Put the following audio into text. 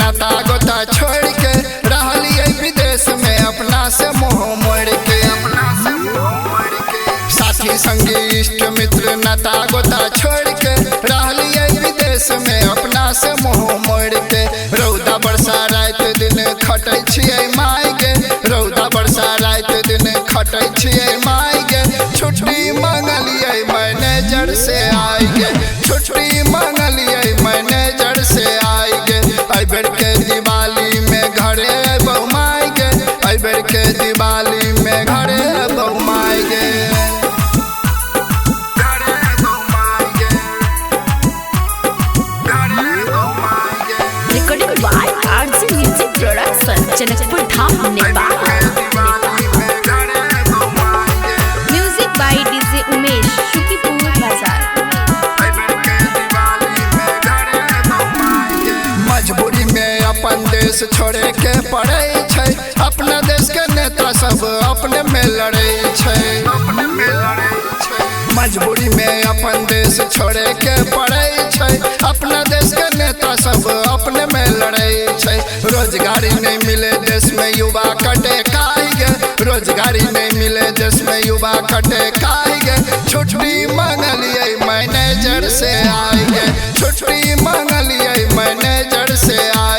नाता गोता छोड़ के रहलिए विदेश में अपना से मोह मोड़ के। साथी संगी इष्ट मित्र नाता गोता छोड़ के रहलिए विदेश में अपना से मोह मोड़ के। रौदा बरसा रात दिन खटै छियै माय गे, रौदा बरसा रात दिन खटै छियै माय गे। छुट्टी मंगलियै मैनेजर से आइ गे, छुट्टी मंगलियै मैनेजर से आइ गे। एहि बेर के दिवाली में घरे अयबौ माय गे, एहि बेर के दिवाली में घरे अयबौ माय गे। घरे अयबौ माय गे, घरे अयबौ my गे। Recording by RJ Music Production, Janakpur Dham, Nepal. Music by DJ Umesh, Shukipur Bazar. मजबूरी में अपन देश छोड़े के पड़े छै, अपना देश के नेता सब अपने में लड़े छै। मजबूरी में अपन देश छोड़े के पड़े छै, अपना देश के नेता सब अपने में लड़े छै। रोजगारी नहीं मिले देश में युवा कटे काहे गे, रोजगारी नहीं मिले देश में युवा कटे काहे गे। छुट्टी मंगलियै मैनेजर से आइ गे, छुट्टी मंगलियै मैनेजर से आइ